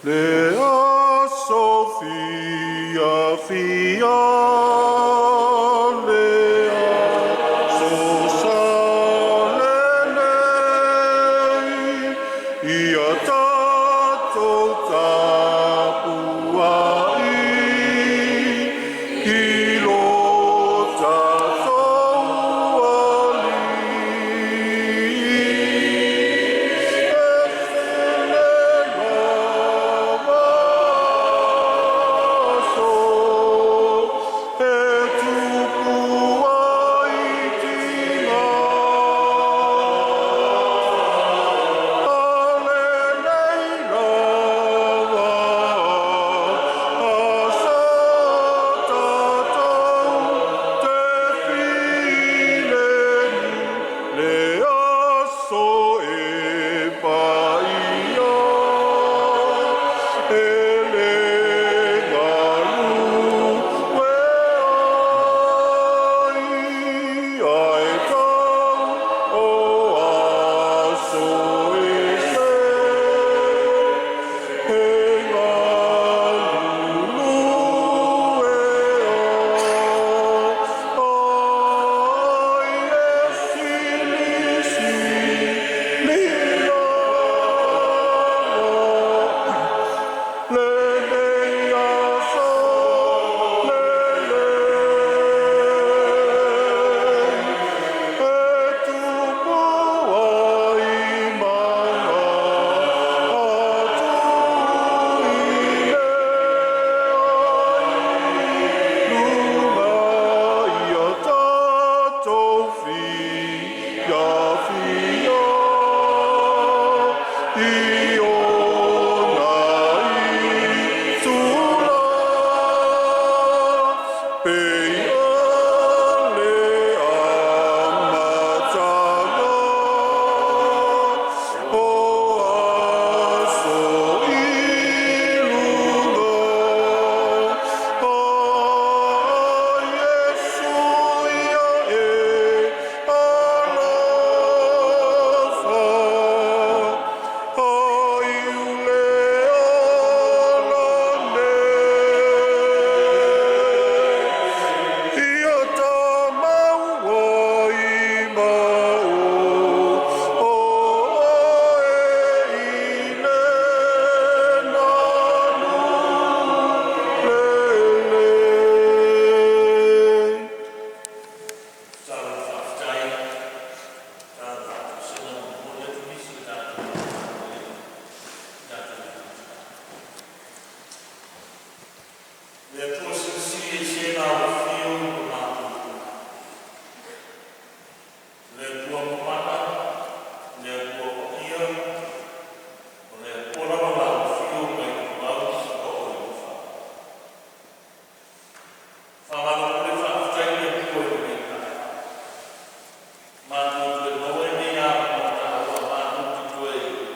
Le aso fiafia, le aso sa lenei, ia tatou tapuai i lo tatou Alii. E sili lava aso e tupu ai tiga, a lenei lava aso tatou te filemu, le aso e paia e le galue ai, ae tau o aso ese e galulue ai, e silisili lava lenei aso lenei e tupu ai maga atu i le ai luga ia tatou fiafia i ona itula pei o le amataga o aso i luga. A Iesu ia e alofa, ai le ola nei, ia tamau ai ma o oe i le nanu lenei. Tatalo faafetai, tatalo faatosina momoli atu nisi o tatou tatou Le Atua Silisili Ese le Afio ma lo matou itumalo. Le Atua Mamana, le Atua Paia, o le Atua lava la Afio mai le Vavau seia oo i le faavavau. Faamalo pule faafetai le Atua i lenei taeao. Matou toe maua lenei avanoa taua matou te toe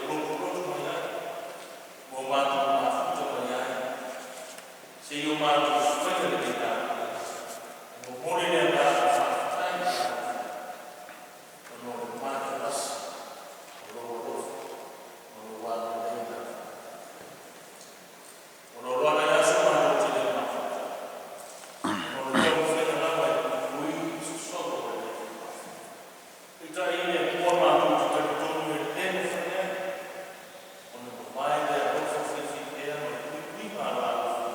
lotoloto mai ai ma o matou mafuta mai ai se i o matou faia lenei tapuaiga. E momoli le agaga faafetai ma le faamalo ona o le matalasi o lou alofa ma lou agalelei lau. Ona o lana aso matou te le mafuta, ona o le taumafaiga lava e puipui le sosolo o le le Peitai le Atua matou te talitonu e le mafai ai ona mavae le alofa faifaipea ma le puipuiga a le Alofia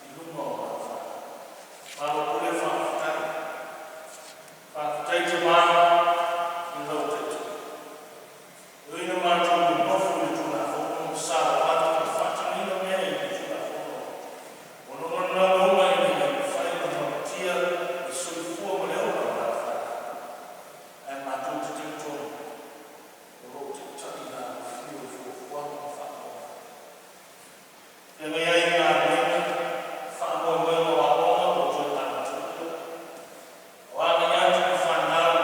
i luga o lau fale. Malo pule faafetai, faafetai Tama i lau tautua. E ui ina matou nonofo i le Tulafono ma savavali ma faatinoina mea i le Tulafono, o naunauga ina ia mafai ona manutia le soifua ma le ola o le ae matou te talitonu o lo o taitai le Alofio i fuafuaga ma faamoemoe. Feagai ai ma galuega, faamoemoega o aoga ua toe amatalia, o a atu i fanau.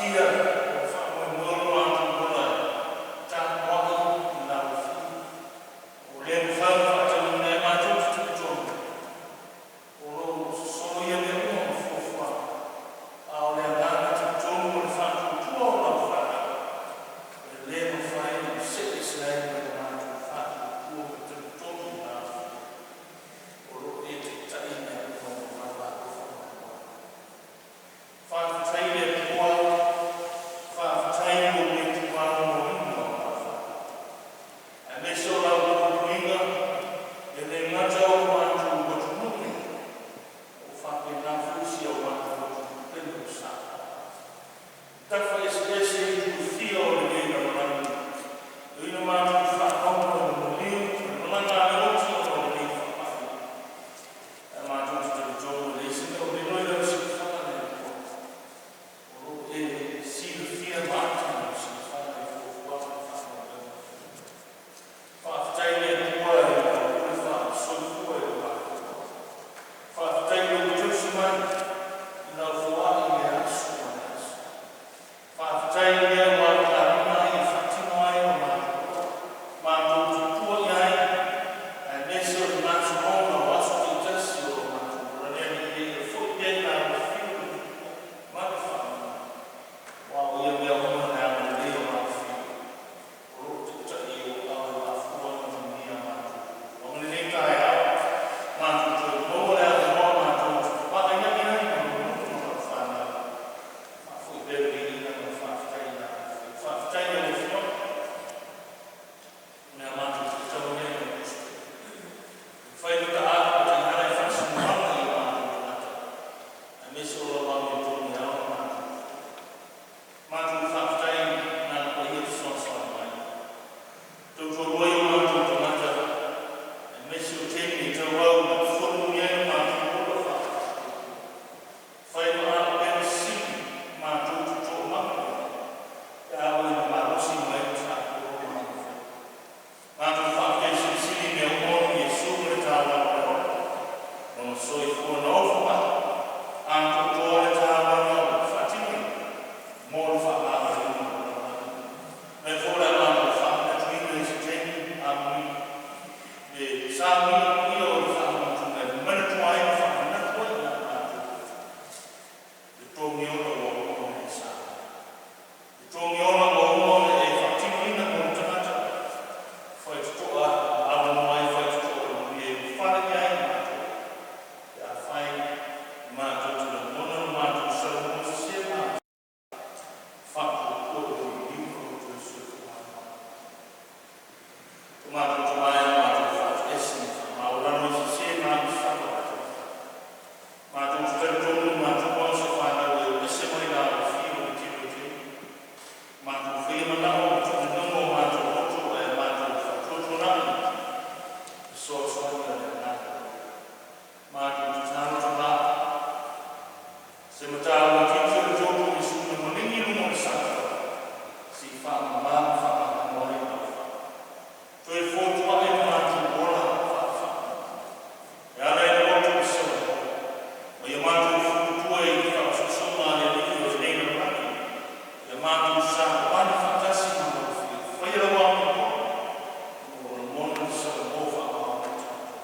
Taatia o le faamoemoe o lo matou ola e tapuai i lau Afio, ua le mafai ona faatauina e matou te talitonu o lo o sosolo ia mea uma ma fuafuaga, a o le agaga talitonu o le faatuatua o lau fanau, e le mafai ona see ese ai ma le matou faatuatua ma le talitonu i lau Afioga o lo o e taitai mea uma ma lau alofa ma lau Faafetai i le Atua, faafetai i lou le tuvaonoaina o lau fanau, aemaise o lau puipuiga, e le gata o lo matou atunuu nei, a ua faapena foi si o matou atunuu pele o Samoa i tafa eseese i itu e fia o lenei lalolagi. E ui ina matou fagogo i le maliu ma le malaga a le oti ona o lenei faamai, ae matou te talitonu e leai se mea o lilo i lau silafaga le Atua. O lo o e silafia ma ata i lau silafaga i fuafuaga ma faamoemoega fai. Faafetai i le Atua i lau pule faale-Soifua i lo matou ola. Faafetai i lou tausi mai i lau foai i lea aso ma lea aso. Faafetai i mea ua alagaluga ai e faatino ai lo matou ola, matou te tua i ai, aemaise o le gasologa o aso taitasi o lo matou ola. Le Alii ia foi pea i lau Afio le viiga ma le faamamalu, aua o ia mea uma o le agalelei o lau Afioga o lo o taitai i ou ao e mafua ona manuia a matou fuafuaga i lenei taeao. Matou toe maua le avanoa matou te fevaai ai ma lou nuu ma lau fanau, faafoi pea le viiga ma le faafetai i lau Afioga. Faafetai i lau Afioga o le a matou faitau lea i lau Tusi Paia, e mafai ona taaalo ma tainala ai faasinomaga i o matou tagata, aemaise o lau amiotonu e ao ona matou fusia. Matou faafetai i Agaga Paia fesoasoani mai, tautoalua ai o matou tagata, aemaise o taimi e tauau ina fofonunia ai lo matou ola faale-Faatuatua. Fai ma auupega sisili matou te toomaga i ai pe a oo ina malosi mai le tapuaoga a lau Afioga. Matou faafetai silisili i mea uma ona o Iesu ma le taulaga oleole, Lona soifua na ofo ai atoatoa le taulaga o le faatinoina mo le faamagaloina o le lalolagi. O lea foi o le a matou faamanatuina i se taimi amuli le Sauniga Paia o le Faamanatuina e manatua ai ma faamanatu ai ia matou le togiola ua uma ona e saunia. Le togiola ua uma ona e faatinoina mo le tagata, faitotoa ma avanoa ai faitotoa e manuia ai ma fale i ai matou, pe afai matou te lagona lo matou salomua sese ma faatuatua i lou liliu ma lou toe soifua maloloina. O matou tama e, ua matou faatoese ma faamaualalo i sese ma agasala o le taumafai. Matou te talitonu o matou ma o se fanau e o ese mai le alofio i le tele o taimi. Matou faia manao ma tuumanono o matou loto ae matou faatuatuanai le fesoasoani a le Agaga Paia. Matou tatalo Tama, se mataua itiiti o le toto o Iesu na maligi i luga o le satiko se i faamama ma faamagalo ai lau fanau. Toe fotuai lo matou ola faale-faamamalu e ala i le loto o le salamo ma ia matou fuatua i le faaosoosoga a le Alii o lenei lalolagi, ia matou savavali faatasi ma lau Afioga, faia lau amiotonu ona o lagona le salamo faamaoni o tagata,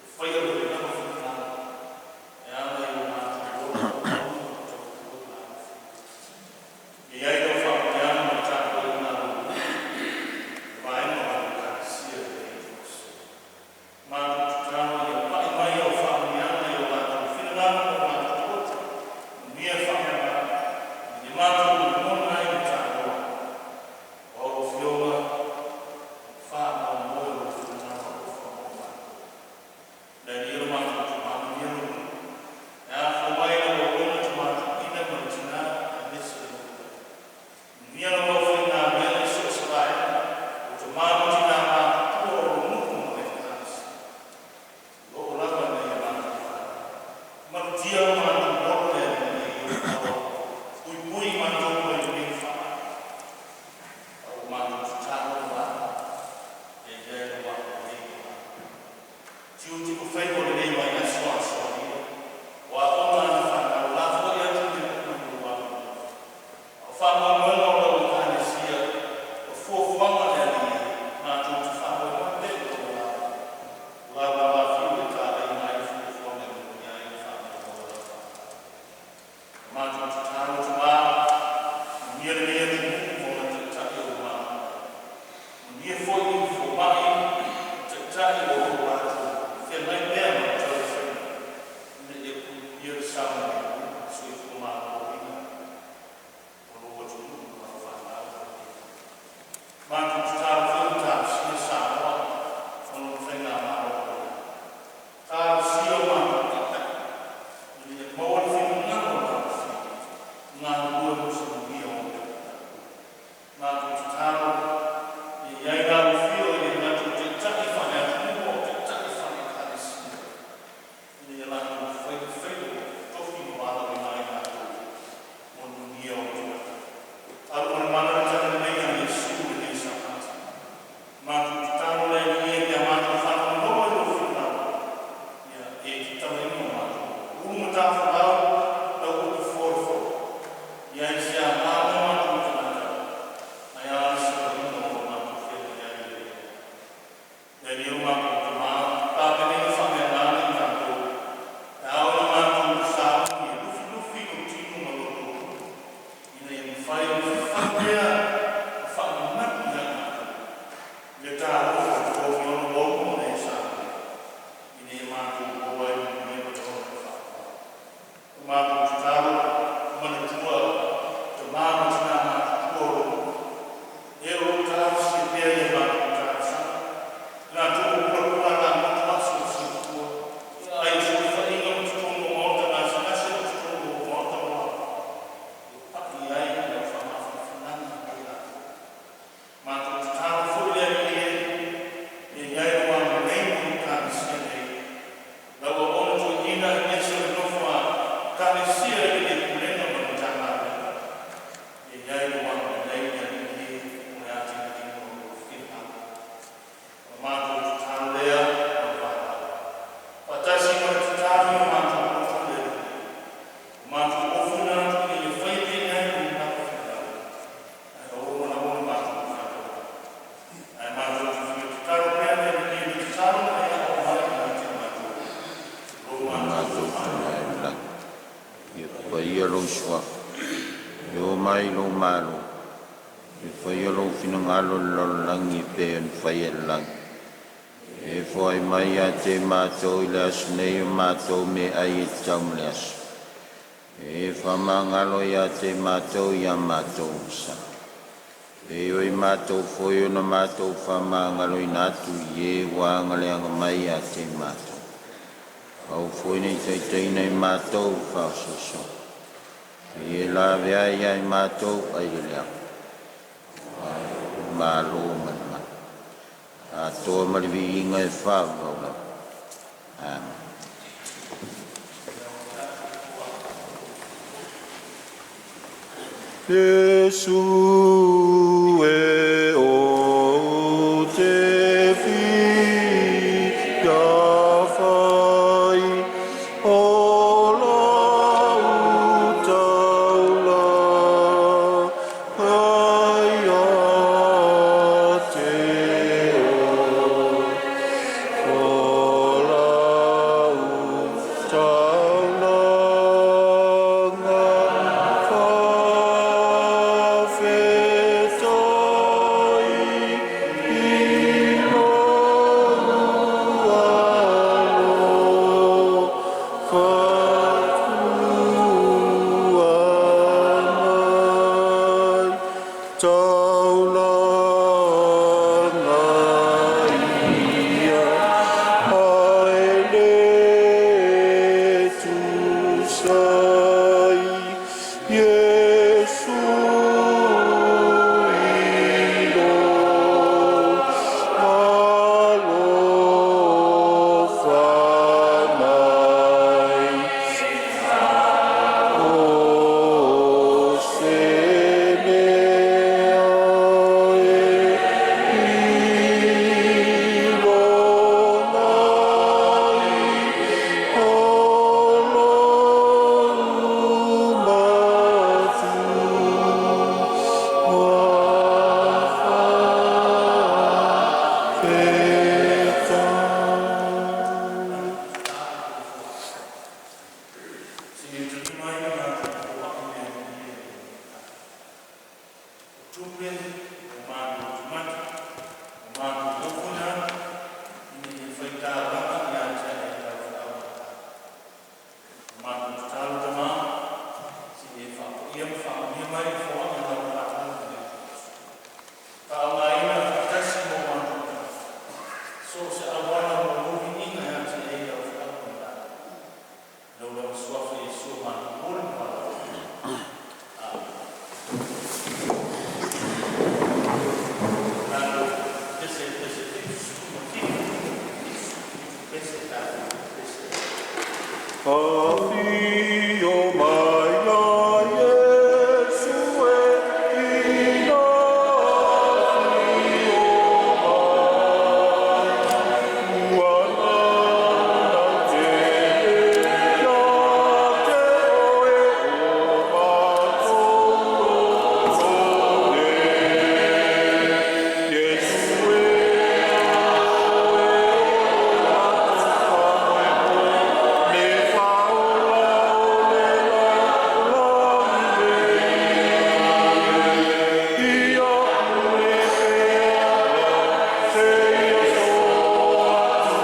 e faia lou lava finagalo e ala i lo matou ola auauna ma tautua i lau Afioga. Ia i ai lau faamanuiaga ma le tapuaiga a lou nuu ma le vaega o lau Ekalesia i lenei aso. Matou tatalo ia pai mai au faamanuiaga i o latou finagalo ma o latou loto, manuia faaleagaga ina ia matou lagona ai le taua o lau Afioga ma le faamoemoe o lou finagalo alofa mo matou. Le Alii e lo matou Tama, manuia lou nuu, e afua mai i lau auauna Tama Toeaina ma le tina aemaise le nuu. Manuia lau aufaigaluega i so o se vaega, o tama ma tina matutua o lou nuu ma le Ekalesia. O lo o lava nai a matou fanau. Malutia lo matou ola le Alii i ou aao alofa, puipui matou mai lenei faamai. A ua matou tatalo ma ia i ai lou agalelei mo matou. Tiute ma faiva o lenei vaiaso aso Aleia, o aoga a le fanau, lafo atu i le Faamoemoega o lau Ekalesia, o fuafuaga a le Alii, matou te faamoemoe pea i lou Agaga, o lau Alofio e talaina ai fuafuaga e manuia ai le faamoemoe o lau Faataga. La matou tatalo Tama, manuia lenei atunuu ma ona taitai o lo o agaia. Manuia foi fomai ma taitai o lo o latou feagai pea ma le taumafaiga ina ia puipuia le saogalemu ma le soifua maloloina o lou atunuu ma lau fanau. Matou tatalo foi ma talosia Samoa ma lona faigamalo fou. Talosia o matou taitai ina ia maua le finagalo o le Alofia e galulue mo se manuia o le atunuu. Matou tatalo ia i ai le Alofia e le gata o Taitai faale-atunuu a o Taitai faale-Ekalesia, ina ia latou faia faiva o tofi na valaauina ai latou mo le manuia o tagata. Alo male mana le talalelei a Iesu i lenei Sapati. Matou tatalo le Alii e pe a matou faalogologo i lou finagalo, ia e tatalaina o matou ulu matafolau lau upu folafola. Ia i ai se aoga mo matou tagata ae a le savalina o lo matou feagai ai i lenei aso. Le Alii e o matou Tama, tapenega faaleagaga i tatou e ao ona matou sauni e lufilufi lou tino ma lou loto ina ia mafai ona fafau pea ma faamanatu ia i tatou le talofa totogi ua uma ona e saunia ina ia matou maua ai le manuia ma le ola faavavau. O le matou tatalo, manatua tama ma tina matutua o lo e o lo o talosia pea a matou talosaga, i latou ua pulapula alagoto aso o le soifua, ae i sulufaiga mo totonu o maota gasegase ma totonu o maota o aoaoga, ia pai i ai lau faamafanafanaga ia i latou. Matou tatalo foi le Alii e, ia i ai lou agalelei mo le Ekalesia nei, lau auauna toeaina aemaise o le nofo a Ekalesia i le Pulega ma le Matagaluega, ia i ai lou agalelei le Alii e mo le atinaeina o lou finagalo. O le matou tatalo lea ma le faaaloalo, faatasi ma le tatalo i o matou loto le Alii, ua matou ofoina atu ina ia faia pea i ai lou finagalo, ae aua lava ne matou faataumatatau. Ae matou te fia tatalo pea le Alii i le tatalo na e aao mai ia te matou, lo matou Matou Tama Tama i i le le lagi. lagi, ia paia lou Suafa, ia oo mai lou Malo, ia faia lou finagalo i le lalolagi e pei ona faia i le lagi. E foai mai ia te matou i le aso nei o matou meaai e tatau ma le aso. E faamagalo ia te matou ia matou sa. E pei foi matou foi ona matou faamagaloina atu i e ua agaleaga mai ia te matou. Aua foi ne i taitaiina i matou i faaosoosoga, a ia lavea ai ia i matou ai le leaga, Malo ma le mana, atoa ma le viiga e faavavau lava. Amen. Iesu e ou te fia fai o lau taulaga ia te oe, o lau taulaga faafetai i lou alofa tua mai, taulaga ia ae le tusa ai, Iesu i lou alofa mai. O se mea Tupe ua matou tumati, ua matou ofo le atu ina ia faitalaga ia te Oe i Lau feau na tali. O le matou tatalo Tama, se i e faapaia ma faamanuia mai le foaga o Lau lauga i lenei aso. Faaaogaina faatasi ma o matou tagata so o se auala mo Lou viiga e atiae ai Lau feau ma le latou. I Lou lava Suafa Iesu matou momoli ma valaauina. Amene. Pese pese 79, 77 pese tatou pese. Afio mai la Iesu e ina afio mai, ua naunau tele ia te oe o matou loto nei. Iesu e oe o lo matou faamoemoe, le faaola o le lalolagi lenei. Ia pule pea seia soo atu,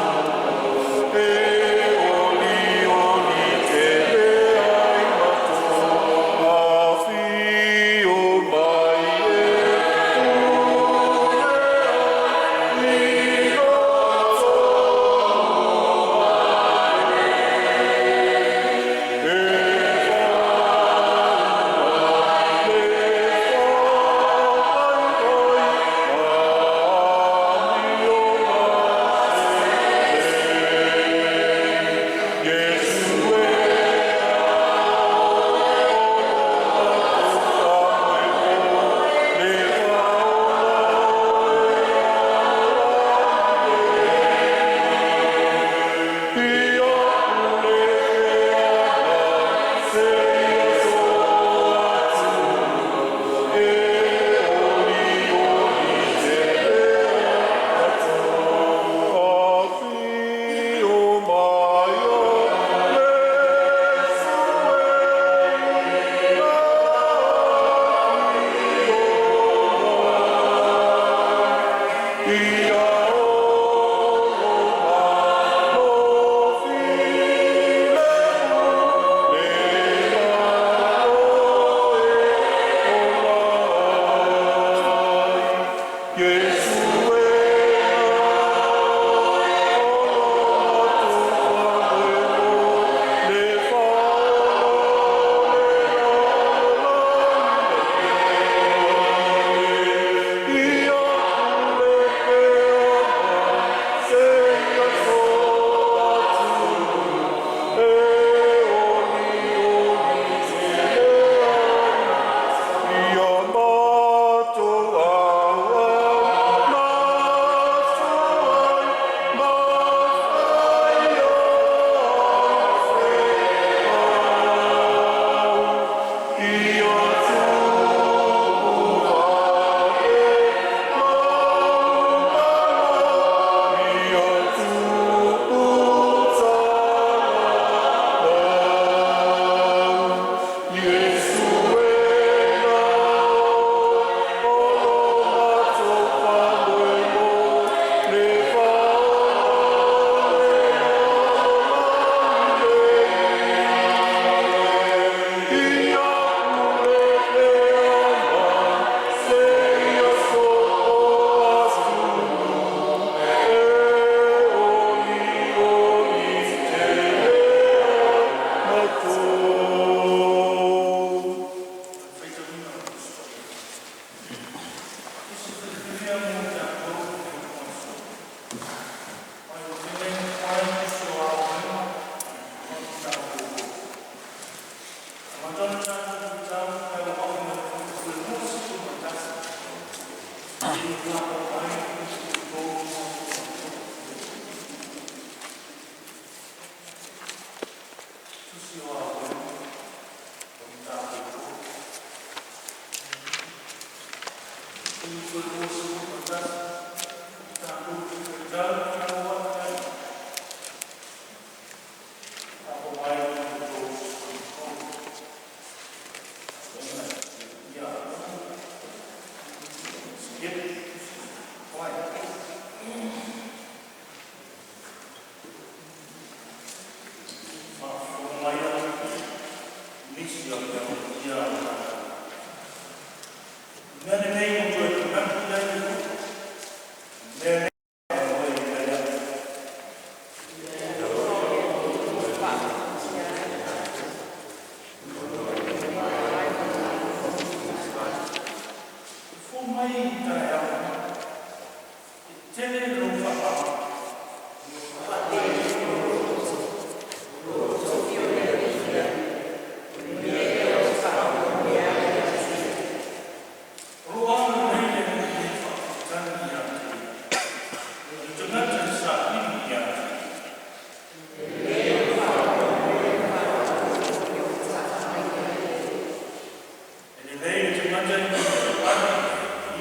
e olioli tele ai matou. Afio mai e pule ai i totonu e faauma le faavaivai ma amio ma selei. Iesu e o lo matou faamoemoe, le faaola o le lalolagi lenei. Ia pule pea seia soo atu, e olioli tele ai matou. Afio mai o Iesu e ina afio mai, ia olo malo filemu le Malo e ola ai. Iesu e o lo matou faamoemoe, le faaola o le lalolagi lenei. Ia pule pea seia soo atu, e olioli tele ai ia matou auau matua ai ma fai au feau. Ia tupu ae maumala, ia tupu talalau. Iesu e na o lo matou faamoemoe, le faaola o le lalolagi lenei. Ia pule pea seia soo atu, e olioli tele ai matou. Faitauina o le Tusi Paia. Tusi Filifilia mo i tatou e toamasu. Mai o tele mai nisi o aoaoga o le tatou. Amata ona tatou futau mai o au mai 21. Seia tapo mai 33. Tusi o aoaoga o le tatou. 21, tatou te faitau faaauau ai. Tapo mai 33. Ia. Mai taeao e tele lou faamama. O loo agalelei le Alii e faafetagi ia te ia, o le tagata e saili ia te ia. E lelei le tagata e ave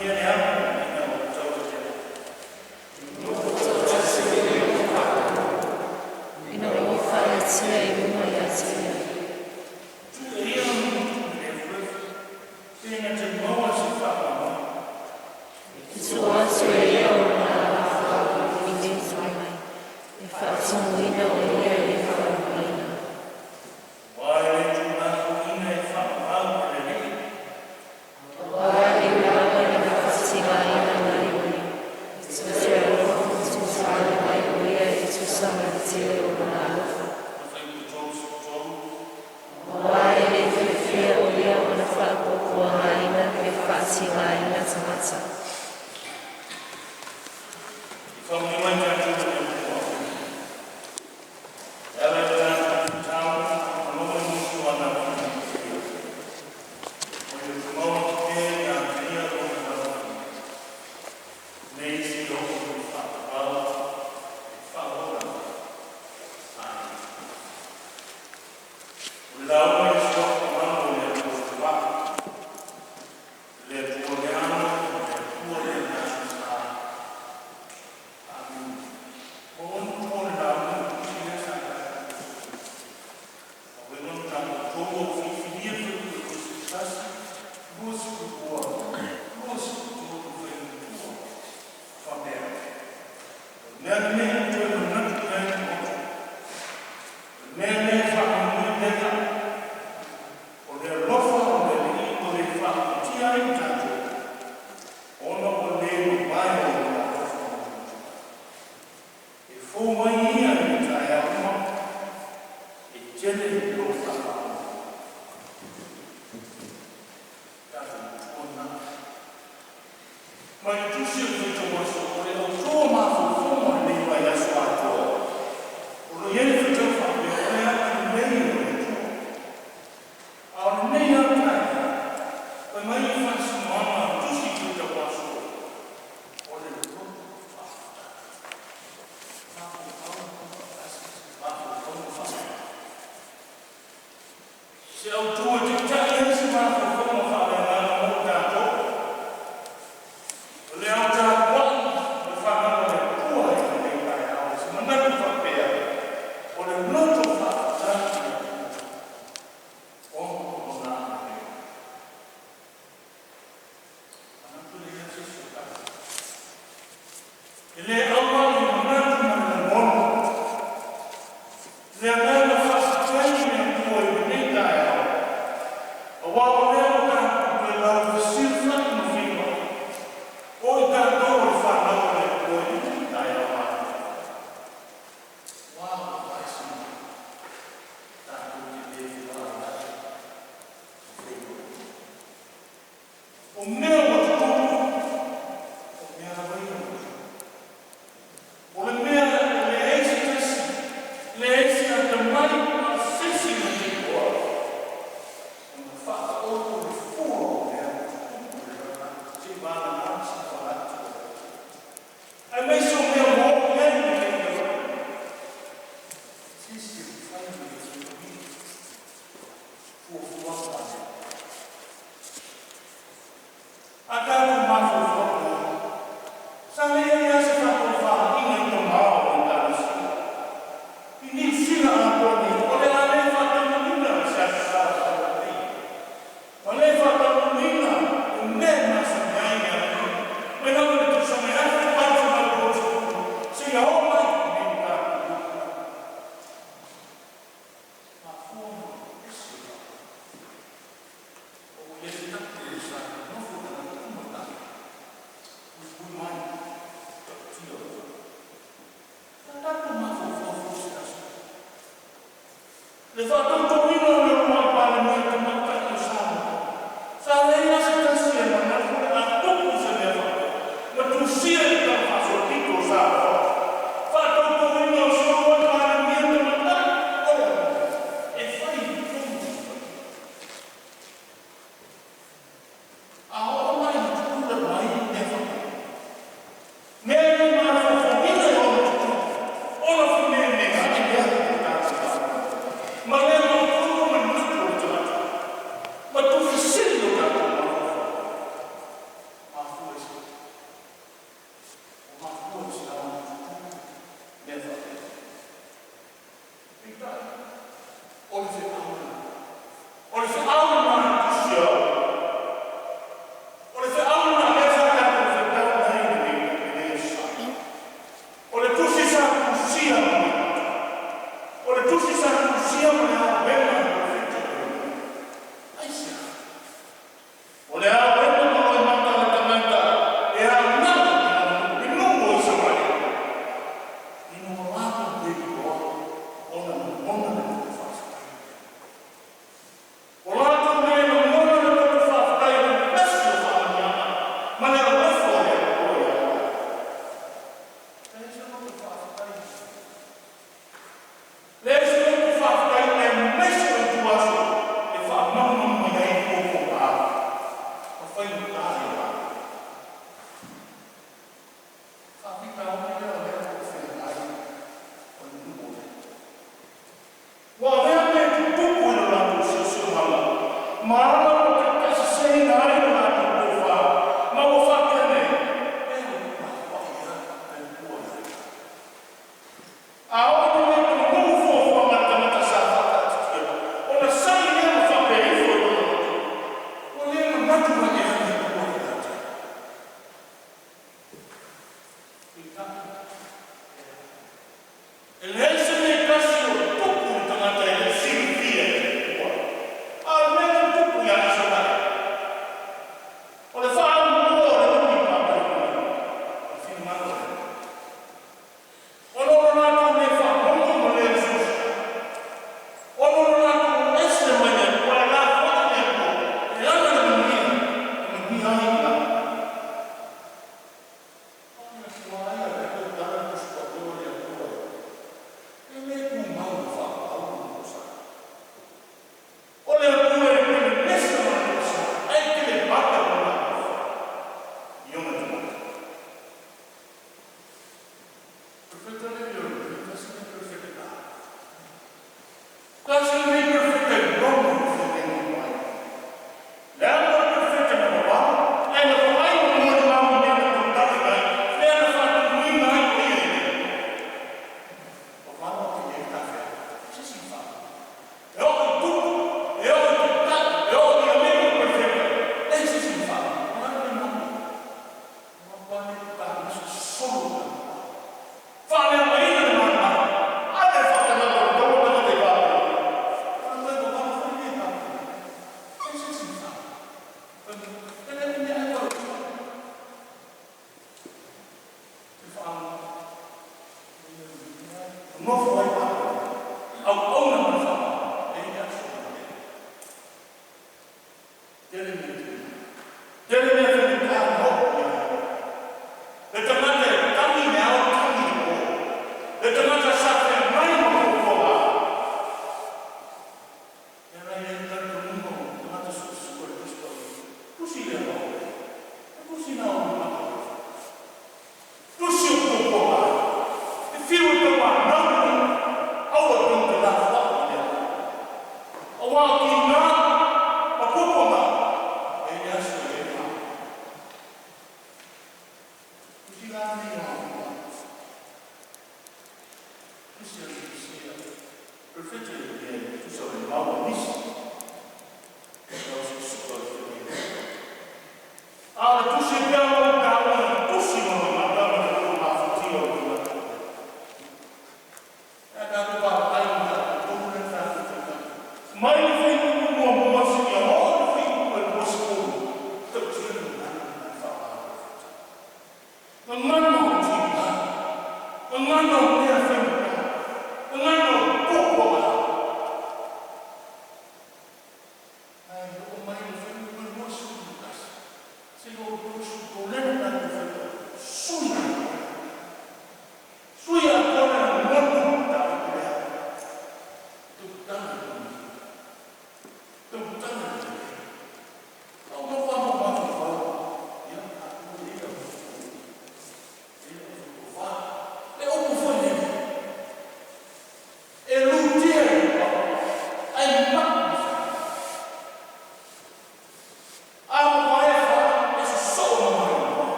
ia le ama ina ua tauatea. Ina ua faalatia i luga ia te ia. Tuu ia le efuefu pe na te maua se faamama. E tuu atu e ia ona alafa i le mai, e faatumuina o ia i le faauluina. Aua e le tuulafoaina e faamamau e le Alii. Aua e ulaga i le faatigaina mai o ia, e te alofa tutusale mai o ia e tusa ma le tele o lona alofa. Fuaiupu 33. Aua e le fiafia o ia ona faapuapuagaina pe faatigaina tagata. I faamanuia mai tatou e le Atua. E ala i le tatou tatalo ma motu ana filifilia. O le maua pea ia te ia lona alofa. Nei si o i faapavau e faaola. Amen. O le lauga i le suafa mamalu o le Atua Foai, le Atua le Alo, le Atua le Agaga Sa. Amen. O onu po le lauga i tusi lea sa tatou. O e tatou o filifilia fai 21, 22, 23 fai faapea. Mea nei o toe manatu i ai le motu. Mea nei faamanuia, o le alofa o le Alii o le faapatia ai tatou, ona ua le mamae o le alofa o le Atua. E fou mai ia i le taeao uma, e tele lou faamama. Tatou matua na. Mai le tusi o le Faitau Aso o le autō mafaufauga o lenei vaiaso atoa. O lo i ai le faitau faapea o le agalelei o le Atua. A o lenei lava taeao, fai mai le faasinomaga o le tusi faitau aso, o le loto faafetai. Mafaufauga mafaufauga faafetai. Se autū e taitai ai se mafaufauga faaleagaga mo tatou. O le ao tapuai o le fanau a le Atua i lenei taeao, se manatu faapea, o le loto faafetai i le Atua, ona o lona agalelei. Manatu le ia se isi o tatou. E le aua i le manatu ma le lagona. Le agaga faafetai i le Atua i lenei taeao. Aua o lea ua tatou toe laufesilafai ma feiloai. O i tatou o le fanau a le Atua i lenei taeao atoa. Ua vaesi tatou te le fevaai feiloai. O mea ua tutupu, o mea lava ia ua tutupu. O le mea e leai se tasi, leai se atamai a se isi na te iloa. Ona faataoto le fua o mea ua tutupu i le lalolagi, seivagana se fagati o le Atua. Aemaise o mea ua oo i ai lenei lalolagi. Se isi e mafai ona fesoasoani fuafuaga a le Atua.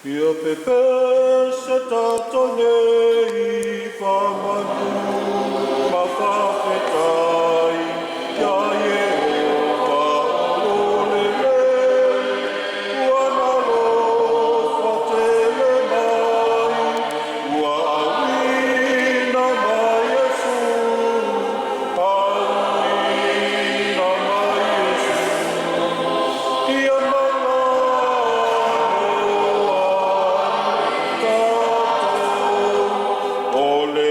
Ia pepese tatou nei i faamanu ma faafetai ia Ieova o lo lelei, ua na alofa tele mai, ua auina mai Iesu, auina mai Iesu. Ia malalo ai tatou, o le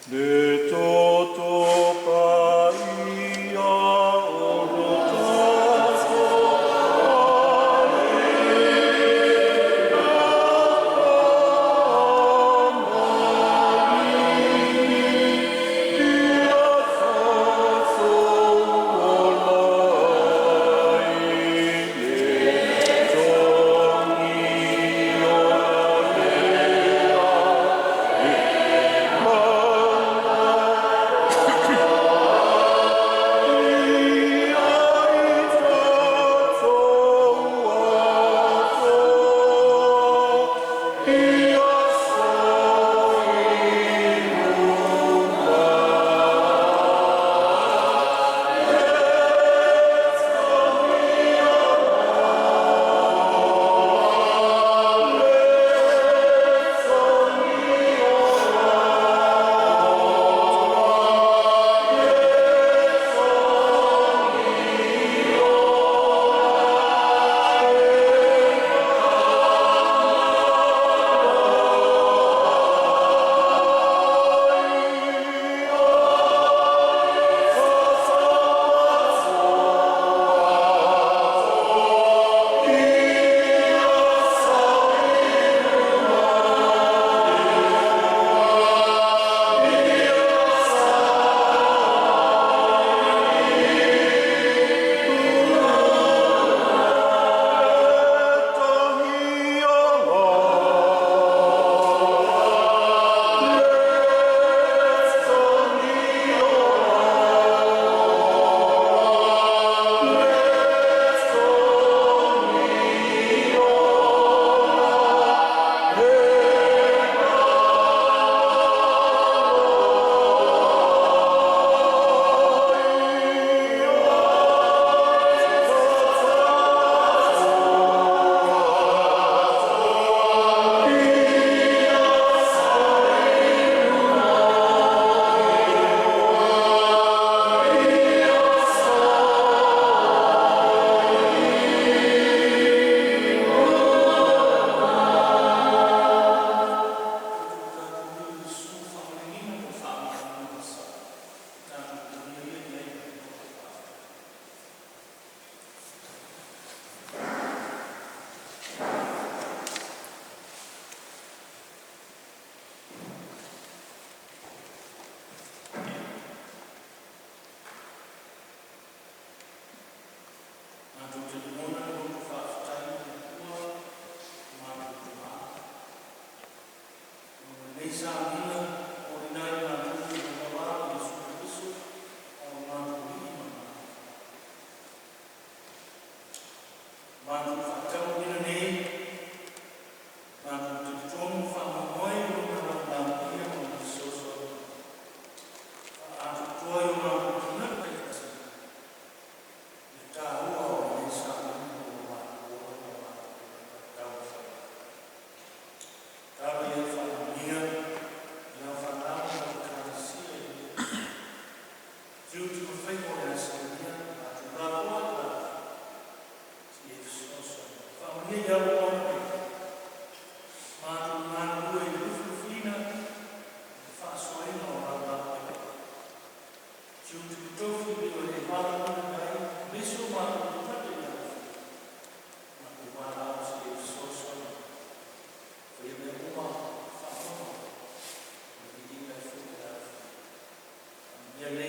Le toto paia o lo tatou Alii ia tatou ola ai le togi ola lea e mana ai tatou atoa i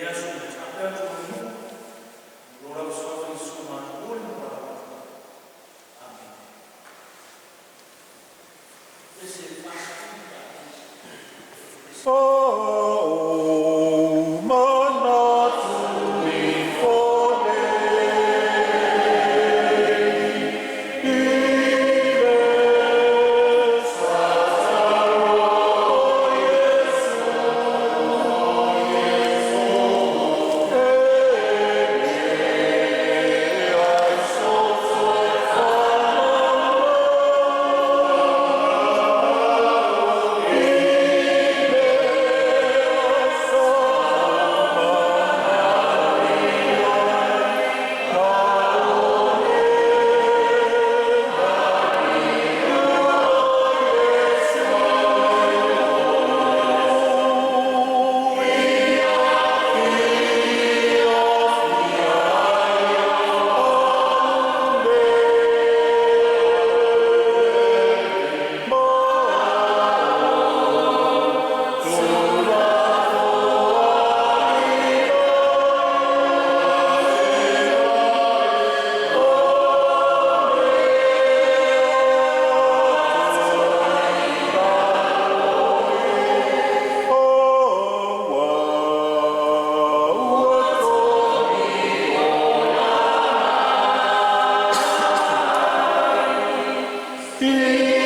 aso i luma. O manatu i nei, i le tatalo o Iesu, e ai soso Ti.